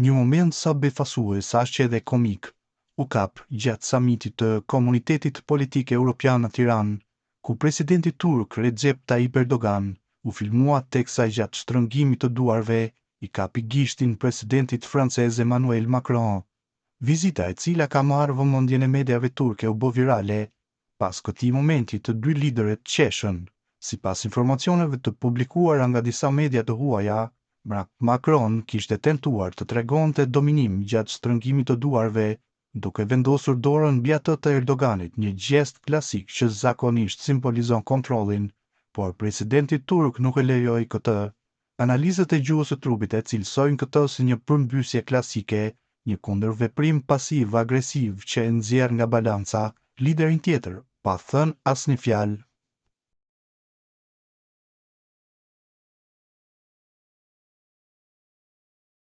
Një moment sa befasues aq edhe komik u kap gjatë samitit të Komunitetit Politik Europian në Tiranë, ku presidenti turk Rexhep Taip Erdogan u filmua teksa gjatë shtrëngimit të duarve i kapi gishtin presidentit francez Emmanuel Macron. Vizita e cila ka marrë vëmendjen e mediave turke u bë virale. Pas këtij momenti të dy liderët qeshën. Sipas informacioneve të publikuara nga disa media të huaja, Macron kishte tentuar të tregonte dominim gjatë shtrëngimit të duarve, duke vendosur dorën mbi atë të Erdoganit, një gjest klasik që zakonisht simbolizon kontrollin, por presidenti turk nuk e lejoi këtë. Analistët e gjuhës së trupit e cilësojnë këtë si një përmbysje klasike, një kundërveprim pasiv agresiv që e nxjerr nga balanca liderin tjetër, pa thënë asnjë fjalë.